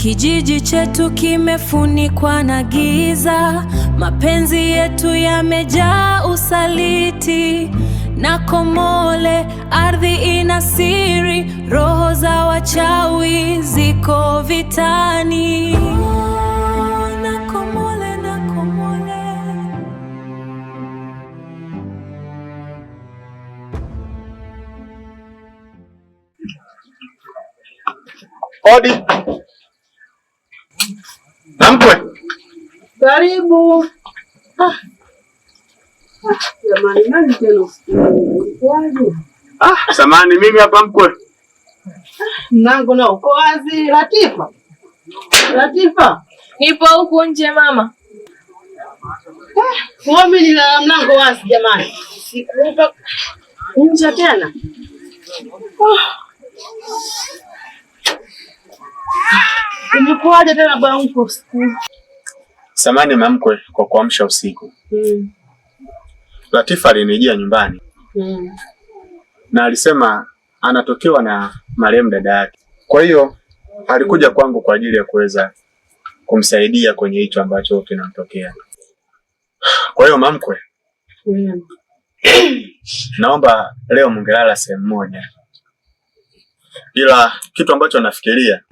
Kijiji chetu kimefunikwa na giza, mapenzi yetu yamejaa usaliti. Na Komole, ardhi ina siri, roho za wachawi ziko vitani. Oh, na Komole, na Komole. Odi. Namkwe. Karibu. Ah. Ah, jamani, nani tena usiku? Waje. Ah, samani mimi hapa mkwe. Mlango na uko wazi. Latifa. Latifa. Nipo huku nje mama. Eh, mimi nilala mlango wazi jamani. Sikupa nje tena. Oh. Imekuwaje tena bwana mkwe usiku? Samani mamkwe kwa kuamsha usiku. Latifa alinijia nyumbani na alisema anatokewa na marehemu dada yake. Kwa hiyo alikuja kwangu kwa ajili ya kuweza kumsaidia kwenye hicho ambacho kinamtokea. Kwa hiyo mamkwe, naomba leo mungelala sehemu moja, ila kitu ambacho nafikiria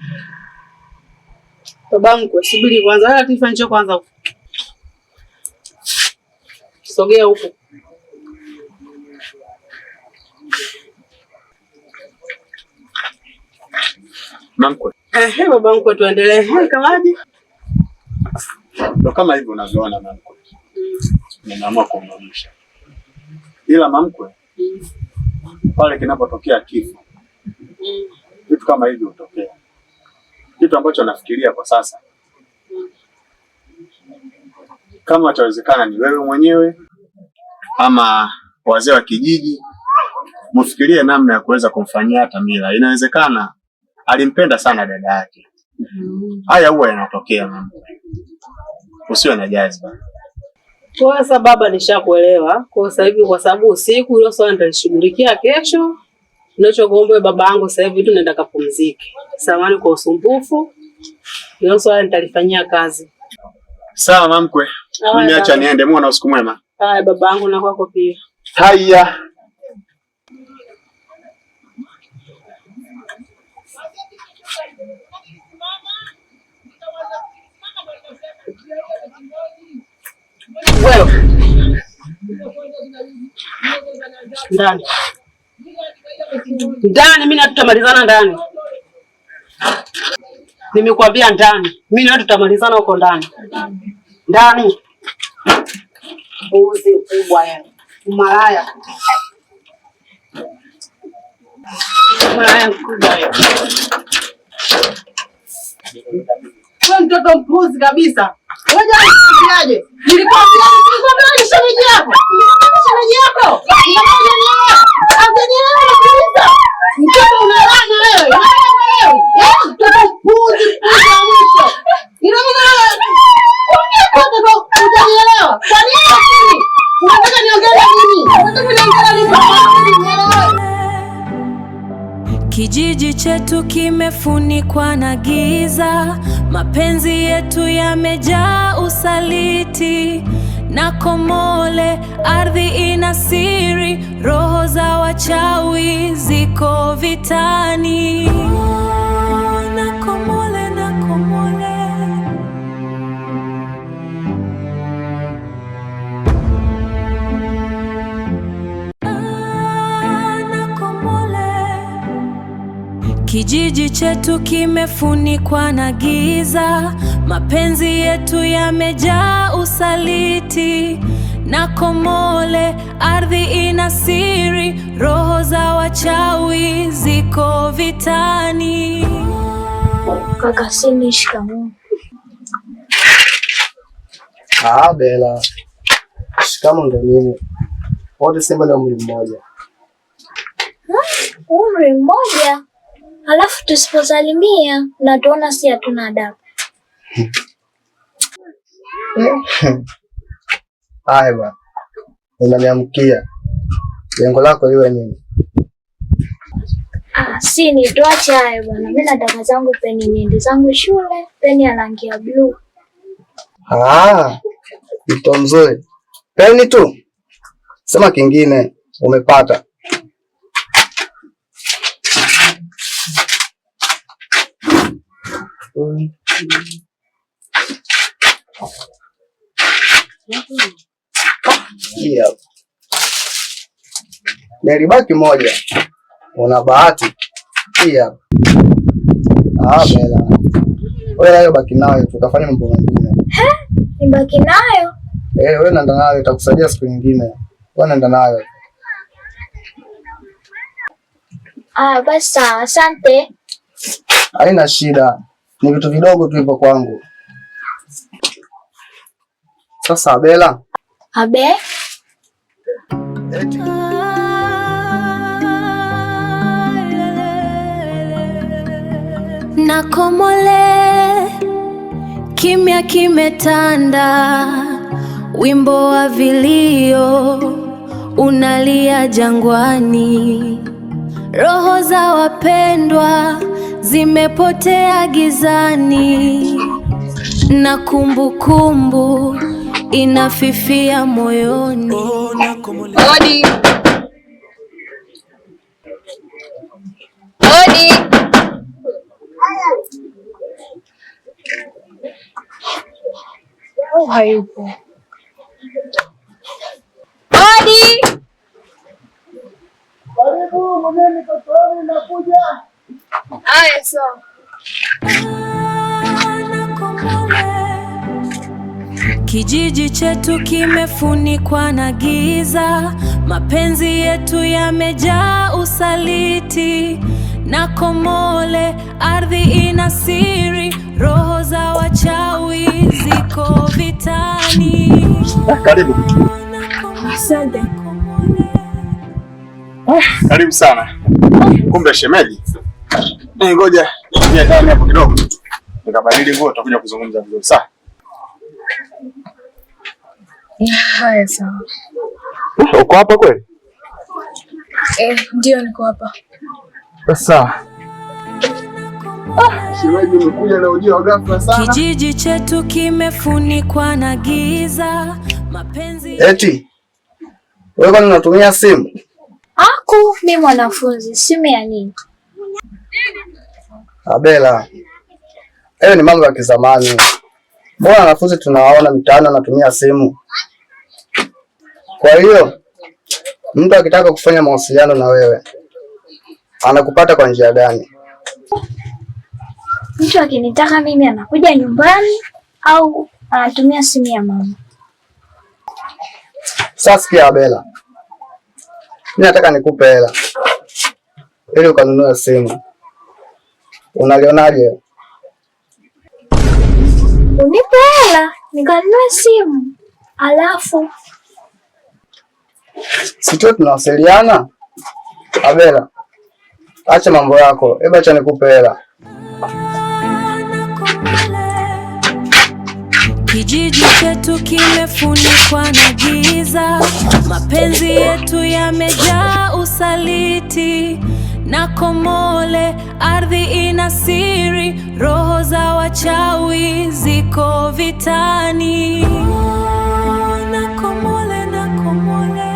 Babangu, subiri kwanza. Latifa, njoo kwanza. Sogea huku. Mamkwe. Ehe, babangu, tuendelee. Kawaje? Ndo kama hivyo unavyoona mamkwe. Nimeamua kumrudisha. Ila mamkwe, pale kinapotokea kifo, vitu kama hivyo hutokea. Kitu ambacho nafikiria kwa sasa, kama itawezekana ni wewe mwenyewe ama wazee wa kijiji mfikirie namna ya kuweza kumfanyia hata mila. Inawezekana alimpenda sana dada yake. Haya huwa yanatokea mama, usiwe na jazba. Kwa sasa baba, nishakuelewa. Kwa sasa hivi, kwa sababu usiku hilo swala nitalishughulikia kesho. Ninachokuomba baba yangu sasa hivi tu nenda kapumzike. Samahani kwa usumbufu. Hilo swala nitalifanyia kazi. Sawa mamkwe, mimi acha niende, muone usiku mwema. Haya baba yangu, na kwako pia. Haya. Wewe ndani ndani, mimi na tutamalizana ndani. Nimekuambia ndani, mimi na tutamalizana huko ndani ndani. Uzi mkubwa ya umalaya, umalaya mkubwa ya wewe, mtoto mpuzi kabisa. Wewe jana nilikwambiaje? Nilikwambia ni shemeji yako. Nilikwambia shemeji yako. Hujanielewa kabisa. Mtoto unalana wewe. Wewe. Mtoto mpuzi mpuzi wa mwisho. Ina maana hujanielewa. Kwa nini lakini? Unataka niongelee nini? Unataka niongelee nini? Kijiji chetu kimefunikwa na giza, mapenzi yetu yamejaa usaliti. Na Komole, ardhi ina siri, roho za wachawi ziko vitani. Oh, na Komole, na Komole. Ah, na Komole. Kijiji chetu kimefunikwa na giza, mapenzi yetu yamejaa usaliti. Na Komole, ardhi ina siri, roho za wachawi ziko vitani. Kaka Simi, shikamoo. Ah, Bela. Shikamoo ndo nini? Wote Simba ni umri mmoja. Umri mmoja? Halafu tusiposalimia na tuona si hatuna adabu. Haya bwana. Unaniamkia. Lengo lako liwe nini? Ah, Sini, tuache hayo bwana. Mimi nataka zangu peni niende zangu shule, peni ya rangi ya bluu. Ah, mtoto mzuri. Peni tu. Sema kingine umepata. Yeah. Nilibaki moja. Una bahati. Pia. Ah, Bela. Wewe nayo baki nayo tukafanya mambo mengine. Nibaki nayo? Eh, wewe nenda nayo itakusaidia siku nyingine. Wewe nenda nayo. Ah, basi sawa, asante. Haina shida. Ni vitu vidogo tu hivyo kwangu. Sasa Bela, Abe, eti Nakomole, kimya kimetanda, wimbo wa vilio unalia jangwani, roho za wapendwa zimepotea gizani, na kumbukumbu inafifia moyoni. Odi. Odi. Au hayupo? Odi. Karibu mgeni kotoni nakuja. Aya, sawa. Kijiji chetu kimefunikwa na giza, mapenzi yetu yamejaa usaliti. Na Komole, ardhi ina siri, roho za wachawi ziko vitani. Karibu. Asante. Karibu sana. Kumbe shemeji. Ngoja niingie ndani hapo kidogo. Nikabadili nguo tutakuja kuzungumza vizuri. Sawa. Haya, sawa. Uko hapa kweli? Ndio niko hapa. Sawa. Shemeji umekuja na ujio wa ghafla sana. Kijiji chetu kimefunikwa na giza, mapenzi Eti wewe kwani unatumia simu? Aku, mimi mwanafunzi, simu ya nini? Abela, hayo ni mambo ya kizamani. Mbona wanafunzi tunawaona mitaani wanatumia simu? Kwa hiyo mtu akitaka kufanya mawasiliano na wewe anakupata kwa njia gani? Mtu akinitaka mimi anakuja nyumbani au anatumia simu ya mama. Sasa sikia Abela, mimi nataka nikupe hela ili ukanunue simu. Unalionaje? Unipe hela nikanunue simu, alafu Si tu tunawasiliana? Abela, acha mambo yako, hebu acha nikupe hela. Kijiji chetu kimefunikwa na giza, mapenzi yetu yamejaa usaliti. Na Komole, ardhi ina siri, roho za wachawi ziko vitani. Na Komole, na Komole.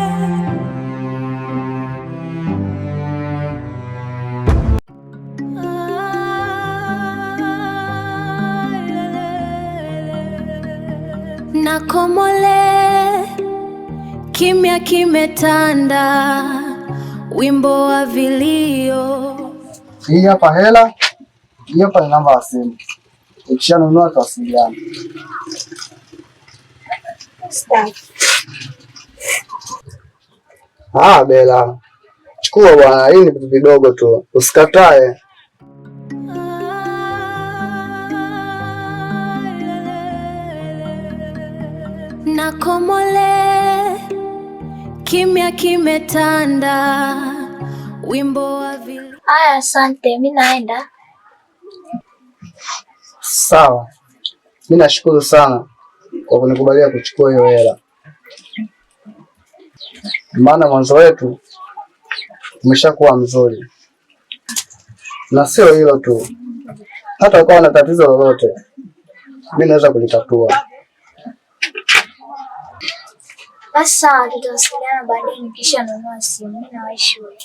Na Komole, kimya kimetanda, wimbo wa vilio. Hii hapa hela, hii hapa ni namba ya simu. Ukishanunua tuwasiliane. Ah, Bela, chukua bwana, hii ni vitu vidogo tu, usikatae. Na Komole, kimya kimetanda, wimbo wa vilio. Haya, asante, mi naenda. Sawa, mi nashukuru sana kwa kunikubalia kuchukua hiyo hela, maana mwanzo wetu umeshakuwa mzuri. Na sio hilo tu, hata ukawa na tatizo lolote, mimi naweza kulitatua. Basi sawa, tutawasiliana baadaye nikisha nunua simu. Mimi nawahi shule.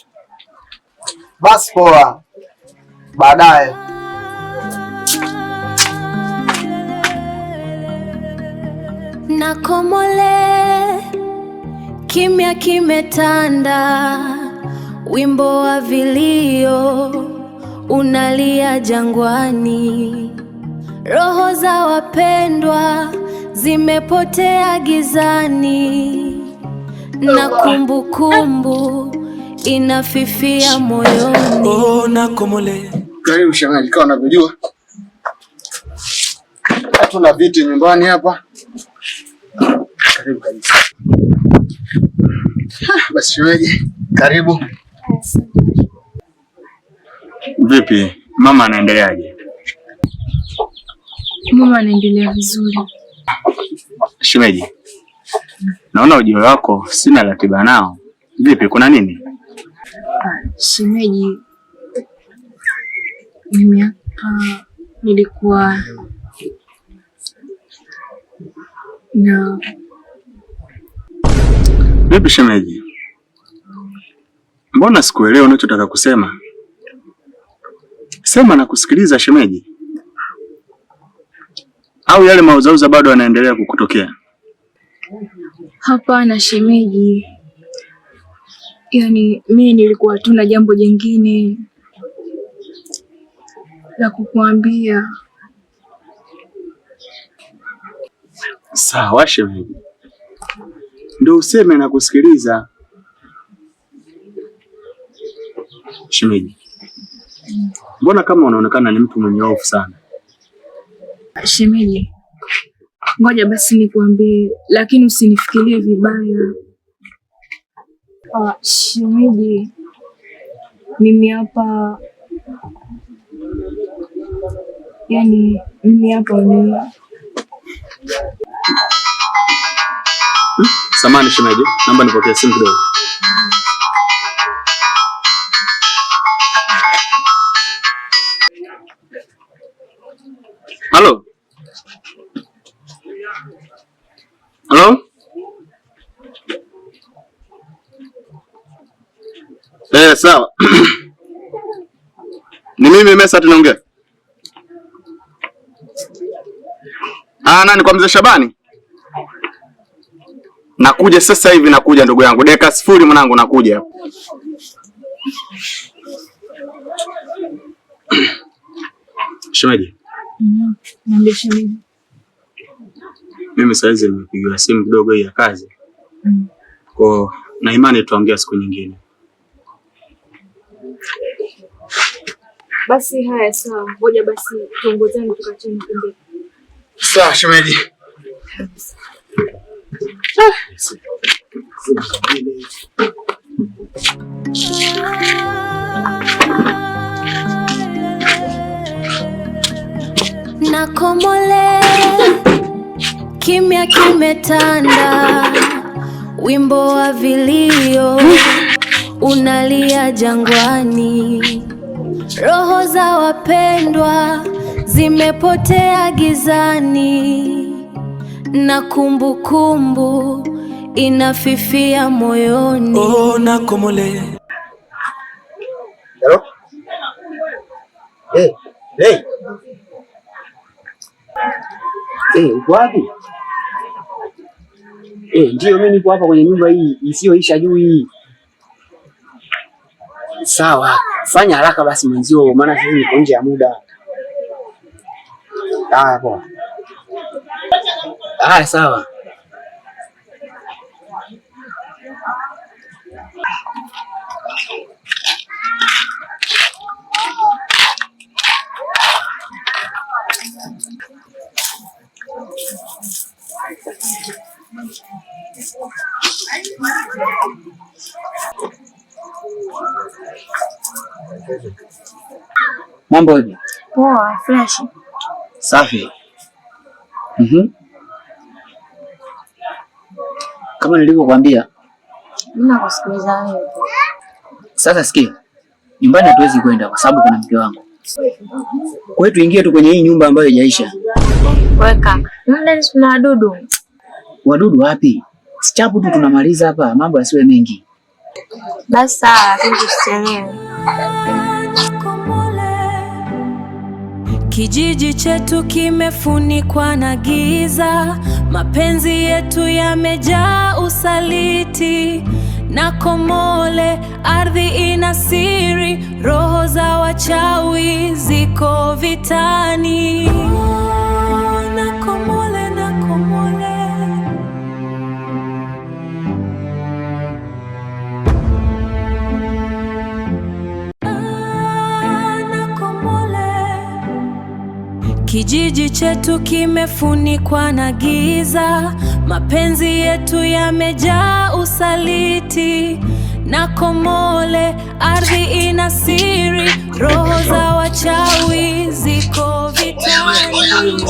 Basi poa, baadaye. Nakomole, kimya kimetanda, wimbo wa vilio unalia jangwani, roho za wapendwa zimepotea gizani, na kumbukumbu inafifia moyoni. Oh, Nakomole. Karibu shemeji, kama unavyojua hatuna viti nyumbani hapa. Karibu kabisa. Basi shemeji, karibu. Vipi, mama anaendeleaje? Mama anaendelea vizuri. Shemeji, naona ujio wako sina ratiba nao. Vipi, kuna nini? Shemeji, mimi hapa nilikuwa na Vipi shemeji, mbona sikuelewa unachotaka kusema? Sema na kusikiliza shemeji. Au yale mauzauza bado yanaendelea kukutokea? Hapana shemeji, yaani mimi nilikuwa tu na jambo jingine la kukuambia. Sawa shemeji, ndio useme na kusikiliza. Shemeji, mbona kama unaonekana ni mtu mwenye hofu sana? Shemeji, ngoja basi nikuambie, lakini usinifikirie vibaya. Shemeji, mimi hapa yaani, mimi hapa ni Samahani shemeji, naomba nipokee simu kidogo. Halo? Halo? Sawa. Ni mimi Mesa tunaongea. Ah, nani kwa mzee Shabani? Nakuja sasa hivi, nakuja ndugu yangu. Dakika 0 mwanangu, nakuja. Shemeji. Niambie shemeji. Mimi saizi nimepigiwa simu kidogo hii ya kazi. Kwa na imani tutaongea siku nyingine. Basi haya sawa, ngoja basi tuongozane tukachane pembeni. Sawa shemeji. Nakomole, kimya kimetanda, wimbo wa vilio unalia jangwani, roho za wapendwa zimepotea gizani, na kumbukumbu inafifia moyoni. Oh, Nakomole. Hello? Hey, hey. Hey, uko wapi? Ndio mimi niko hapa kwenye nyumba hii isiyoisha juu hii. Sawa, fanya haraka basi mwenzio, maana sasa niko nje ya muda. Haya poa. Haya sawa. Mambo vipi? Poa, fresh. Safi. Kama nilivyokuambia, Mimi nakusikiliza wewe tu. Sasa sikia, Nyumbani hatuwezi kwenda kwa sababu kuna mke wangu. Kwa hiyo tuingie tu kwenye hii nyumba ambayo haijaisha. Weka. Muda tuna wadudu. Wadudu wapi? Sichapu tu tunamaliza hapa, mambo yasiwe mengi. Basi sawa, lakini tusichelewe. Kijiji chetu kimefunikwa na giza, mapenzi yetu yamejaa usaliti. Na Komole, ardhi ina siri, roho za wachawi ziko vitani. Oh, na Komole, na Komole. Ah, na Komole. Kijiji chetu kimefunikwa na giza, mapenzi yetu yamejaa usaliti. Na Komole, ardhi ina siri, roho za wachawi ziko vitani.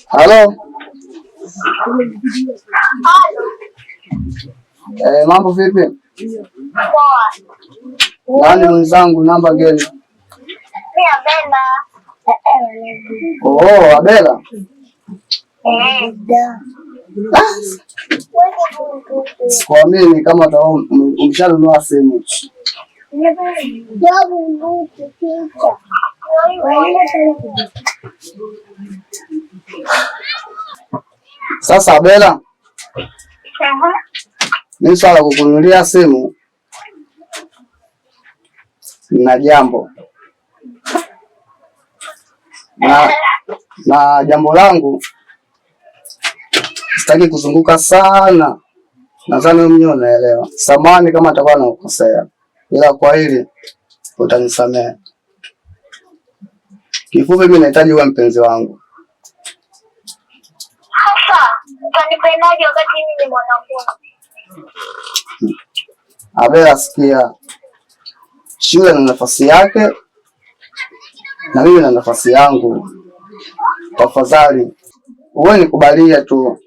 Halo. Mambo vipi? Nani mwenzangu, namba gani? Oh, Abela. Sikuamini kama umeshanunua simu. Sasa Abela, mimi swala kukununulia simu na jambo na jambo langu sitaki kuzunguka sana, nadhani wewe mwenyewe unaelewa. Samahani kama nitakuwa nakukosea, ila kwa hili utanisamehe. Kifupi, mimi nahitaji uwe mpenzi wangu. Sasa utanipendaje wakati mimi ni mwanafunzi? Abela, sikia, shule na nafasi yake na mimi na nafasi yangu. Tafadhali uwe nikubalie tu.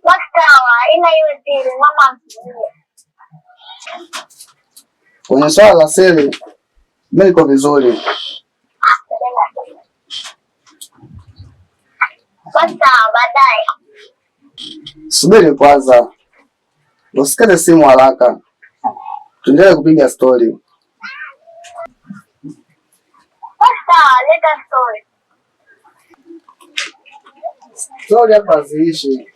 Basi sawa, ila iwe siri, mama asijue. Kwenye swala la siri, mimi niko vizuri. Basi sawa, baadaye. Subiri kwanza, usikate simu haraka, tuendelee kupiga stori. Basi sawa, leta story. Stori hapa haziishi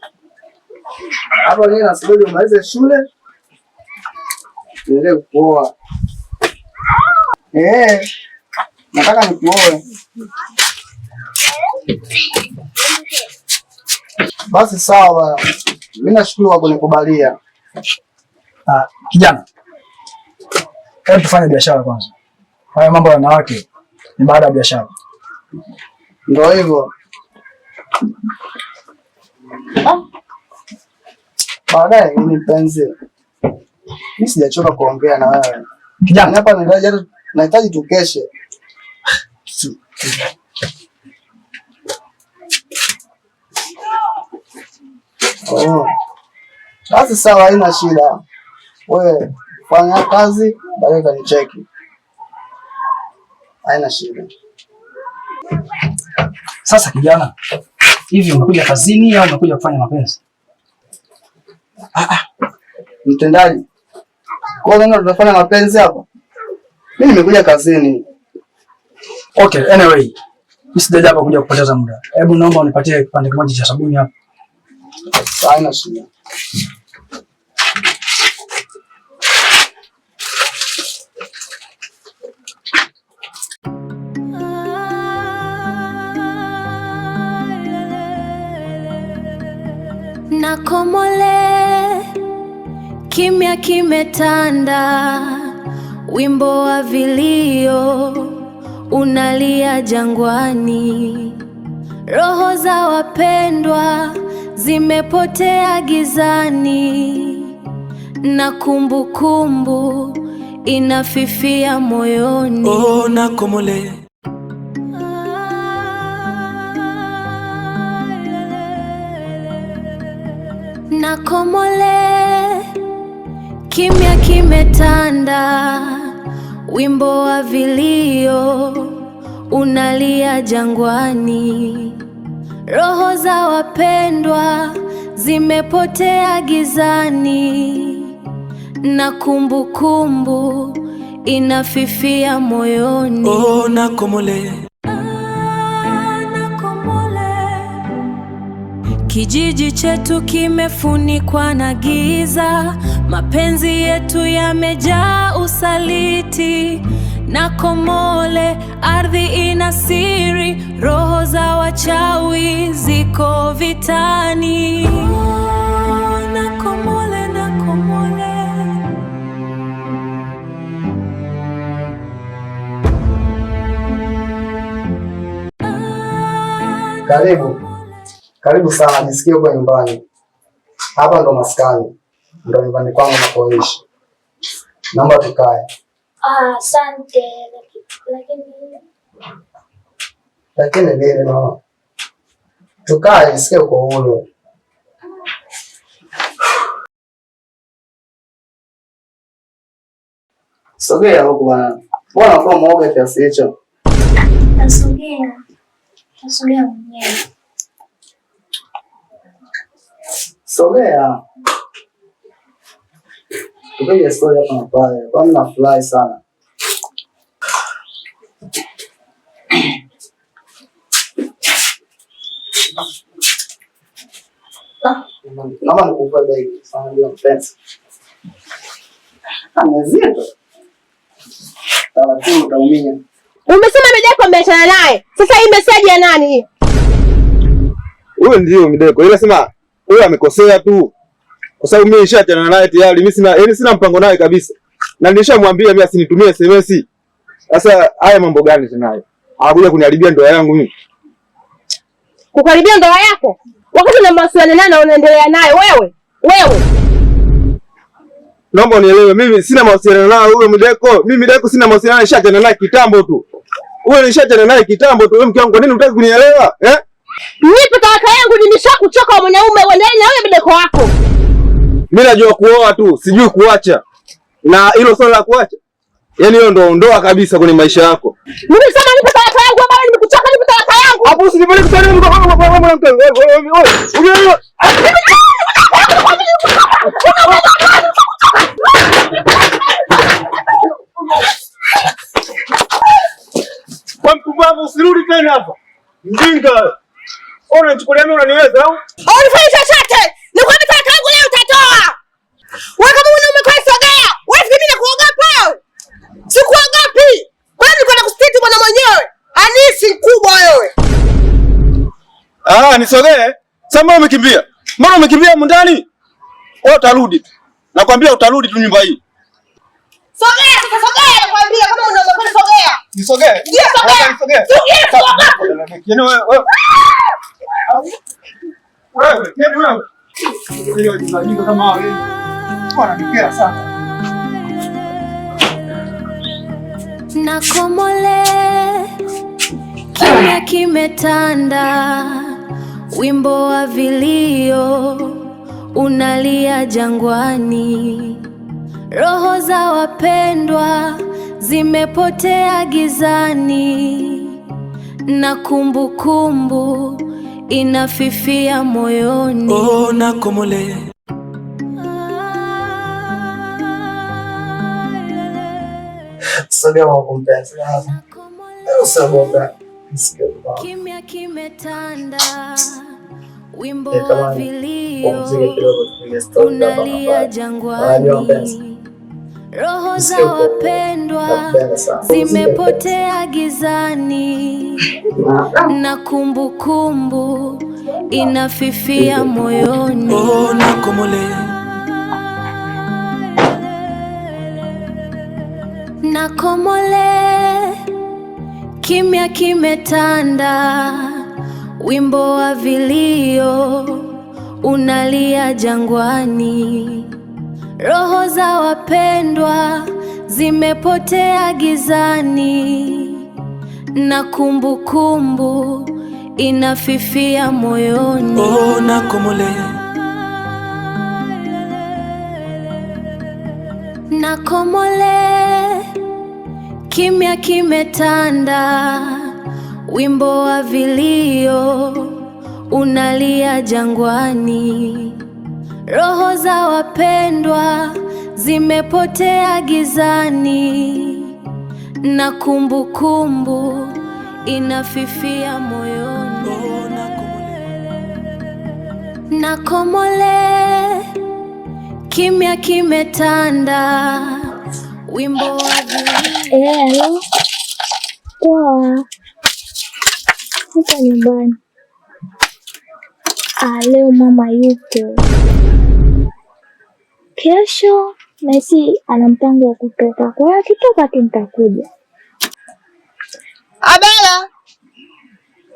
hapa. Mimi nasubiri umalize shule niendelee kukuoa. Nataka nikuoe. Basi sawa, mimi nashukuru kwa kunikubalia. Kijana, hebu tufanye biashara kwanza. Haya mambo ya wanawake ni baada ya biashara. Ndio hivyo. Baadaye ni mpenzi, mimi sijachoka kuongea na wewe Kijana, hapa nahitaji tukeshe. Oh. Basi sawa, haina shida. Wewe fanya kazi, baadaye utanicheki. Haina shida. Sasa kijana, hivi umekuja kazini au umekuja kufanya mapenzi? Mtendaji, kwa nini tunafanya mapenzi hapa? Mimi nimekuja kazini. Okay, anyway, mimi sijaja hapa kuja kupoteza muda. Hebu naomba unipatie kipande kimoja cha sabuni hapa. Haina shida. Na Komole, kimya kimetanda, wimbo wa vilio unalia jangwani, roho za wapendwa zimepotea gizani, na kumbukumbu inafifia moyoni. Oh, na Komole. Na Komole. Kimya kimetanda, wimbo wa vilio unalia jangwani. Roho za wapendwa zimepotea gizani, na kumbukumbu inafifia moyoni. Oh, Nakomole. Kijiji chetu kimefunikwa na giza, mapenzi yetu yamejaa usaliti. Nakomole, ardhi ina siri, roho za wachawi ziko vitani. Oh, Nakomole, Nakomole. Karibu, karibu sana, jisikie uko nyumbani. Hapa ndo maskani, ndo nyumbani kwangu napoishi. Naomba tukae. Ah, asante lakini Lakini nini mama? Tukae, jisikie uko huru. Sogea huku bwana. Mbona unakuwa mwoga kiasi hicho? Nasogea, nasogea mwenyewe. Sogea. Tupige stori hapa na pale. Kwani nafurahi sana. Ah, naomba nikupe begi. Unajua mpenzi. Ah, ni zito. Taratibu utaumia. Umesema Mideko mmeachana naye. Sasa hii meseji ya nani hii? Huyo ndio Mideko. Ila sema huyo amekosea tu. Kwa sababu mimi nishaachana naye tayari. Mimi sina, yaani sina mpango naye kabisa. Na nilishamwambia mimi asinitumie SMS. Sasa haya mambo gani tunayo? Anakuja kuniharibia ndoa yangu mimi. Kukaribia ndoa yako? Wakati una mawasiliano naye na unaendelea naye wewe? Wewe. Naomba unielewe, mimi sina mawasiliano naye huyo Mideko. Mimi Mideko sina mawasiliano naye, nishaachana naye kitambo tu. Huyo nishaachana naye kitambo tu. Wewe mke wangu, kwa nini hutaki kunielewa? Eh? Nipe talaka yangu, nimeshakuchoka mwanaume, uendelee na wewe Mideko wako. Mimi najua kuoa tu, sijui kuacha. Na hilo swala la kuacha, yaani hiyo ndo ondoa kabisa kwenye maisha yako. Nimesema nipe talaka yangu baba, nimekuchoka, nipe talaka yangu. Hapo usinipeleke kwa nini kwa mwanamke? Wewe. Kwa mpumbavu usirudi tena hapa. Mjinga. Wewe unanichukulia mimi unaniweza au? Unifanye chochote. Nikwambia talaka yangu leo utatoa. Wewe kama mwanaume kwa sogea. Wewe fikiri mimi nakuogopa wewe? Sikuogopi. Kwani nilikuwa nakusititi bwana mwenyewe? Anisi mkubwa wewe. Ah, nisogee. Sasa mbona umekimbia? Mbona umekimbia humu ndani? Wewe utarudi tu. Nakwambia utarudi tu nyumba hii. Sogea sasa, sogea nakwambia kama unaogopa sogea. Nisogee? Ndio sogea. Nisogee. Sogea, sogea. Yaani wewe wewe. Wewe, yaani wewe. Wewe unajua kama wewe. Wananikera sana. Nakomole, kimya kimetanda, wimbo wa vilio unalia jangwani. Roho za wapendwa zimepotea gizani, na kumbukumbu inafifia moyoni. Oh, Nakomole. Sogea huku mpenzi. Usiogope. Jisikie uko huru. Kimya kimetanda, wimbo wa Natamani vilio pumzike kidogo, tupige stori hapa na unalia pale. Unajua mpenzi, jangwani. Roho jisikie za uko huru. wapendwa Nakupenda sana. Pumzike mpenzi. zimepotea gizani, na kumbukumbu inafifia moyoni. Oh, Nakomole. Nakomole, kimya kimetanda, wimbo wa vilio unalia jangwani. Roho za wapendwa zimepotea gizani, na kumbukumbu inafifia moyoni. Oh, Nakomole. Nakomole, kimya kimetanda, wimbo wa vilio unalia jangwani, roho za wapendwa zimepotea gizani, na kumbukumbu inafifia moyoni. Nakomole, kimya kimetanda, wimbo wa vilio. Halo. Poa. Uko nyumbani? Ah, leo mama yupo. Kesho nahisi ana mpango wa kutoka, kwa hiyo akitoka tu nitakuja. Abela,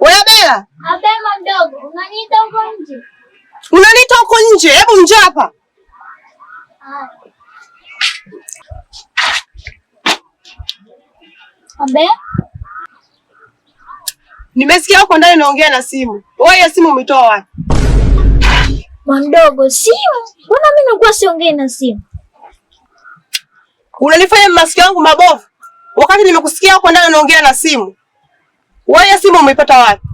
we Abela, Abema mdogo, unaniita huko nje? Unaniita huko nje? Hebu njoo hapa. Abe, nimesikia huko ndani naongea na simu. Wewe hiyo simu umetoa wapi? Mdogo, simu? Mbona mimi nakuwa siongei na simu? Unanifanya masikio yangu mabovu wakati nimekusikia huko ndani unaongea na simu. Wewe hiyo simu umeipata wapi?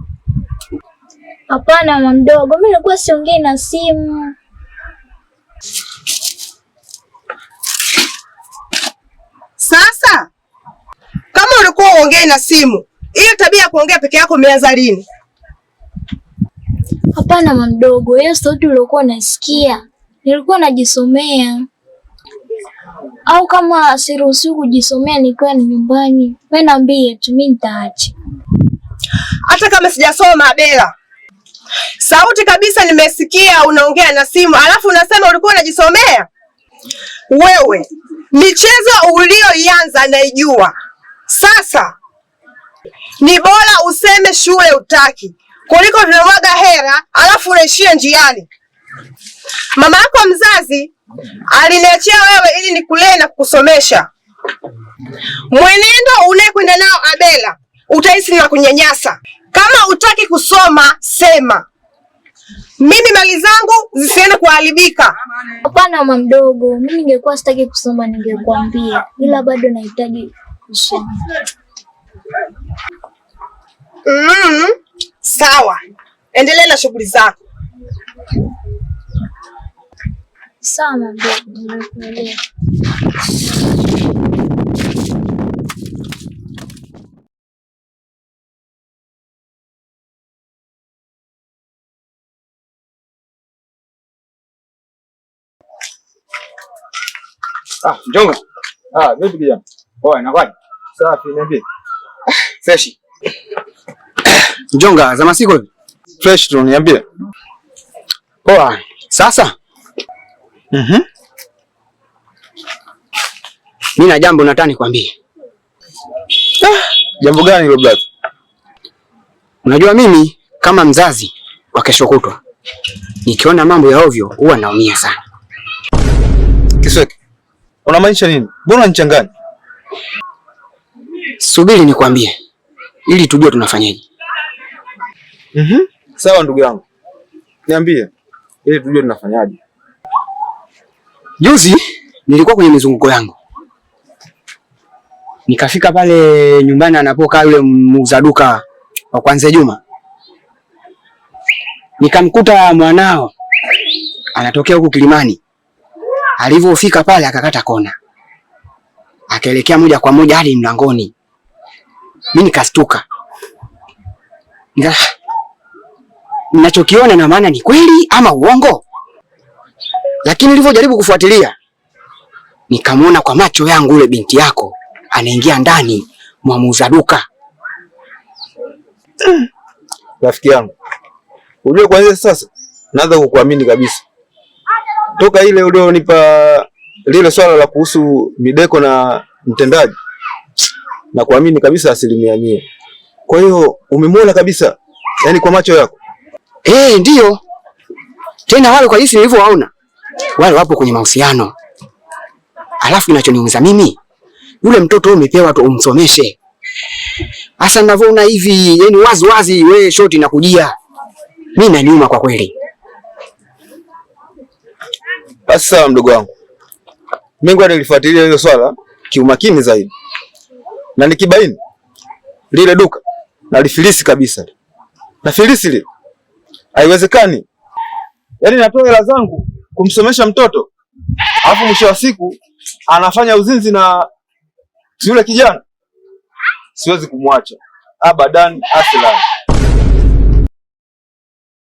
Hapana mama mdogo, mimi nilikuwa siongei na simu. Sasa kama ulikuwa uongei na simu, hiyo tabia ya kuongea peke yako umeanza lini? Hapana mama mdogo, hiyo sauti uliokuwa unasikia nilikuwa najisomea. Au kama siruhusiwi kujisomea nikiwa ni nyumbani, wewe niambie tu, mimi nitaacha. Hata kama sijasoma Abela, sauti kabisa nimesikia unaongea na simu, alafu unasema ulikuwa unajisomea. Wewe michezo ulioianza naijua. Sasa ni bora useme shule utaki kuliko tunamwaga hela alafu unaishia njiani. Mama yako mzazi aliniachia wewe ili nikulee na kukusomesha. Mwenendo unayekwenda nao Abela, utahisi na kunyanyasa. Kama utaki kusoma sema, mimi mali zangu zisiende kuharibika. Hapana mama mdogo, mimi ningekuwa sitaki kusoma ningekuambia, ila bado nahitaji kusoma. Sawa, endelea na shughuli zako. Sawa mama mdogo, nimekuelewa. Ah, Njonga. Ah, vipi kijana? Poa, inakuwaje? Safi, niambie. Fresh. Njonga, za masiku hivi? Fresh tu, niambie. Poa. Sasa? Mimi na jambo nataka nikwambie. Jambo gani hilo brother? Unajua mimi kama mzazi wa kesho kutwa nikiona mambo ya ovyo huwa naumia sana. Kisweke, unamaanisha nini? Mbona unanichanganya? Subiri nikwambie ili tujue tunafanyaje. Sawa ndugu yangu, niambie ili tujue tunafanyaje. Juzi nilikuwa kwenye mizunguko yangu, nikafika pale nyumbani anapokaa yule muuza duka wa kwanza Juma, nikamkuta mwanao anatokea huku Kilimani. Alivyofika pale akakata kona, akaelekea moja kwa moja hadi mlangoni. Mimi nikastuka, ninachokiona na maana ni kweli ama uongo? Lakini nilivyojaribu kufuatilia nikamwona kwa macho yangu yule binti yako anaingia ndani mwa muuza duka. Rafiki yangu, unajua kwanza sasa naanza kukuamini kabisa. Toka ile ulionipa lile swala la kuhusu Mideko na mtendaji, na kuamini kabisa 100%. Kwa hiyo umemwona kabisa, yani kwa macho yako? Ndiyo. Tena wale kwa jinsi nilivyowaona, wale wapo kwenye mahusiano. Alafu kinachoniumiza mimi, yule mtoto umepewa tu umsomeshe. Sasa ninavyoona hivi, yani wazi wazi wewe shoti nakujia. Mimi naniuma kwa kweli. Basi sawa mdogo wangu. Mimi ngoja nilifuatilia hilo swala kiumakini zaidi, na nikibaini lile duka nalifilisi kabisa, na filisi lile, haiwezekani. Yaani natoa hela zangu kumsomesha mtoto, alafu mwisho wa siku anafanya uzinzi na yule kijana. Siwezi kumwacha abadan, aslan.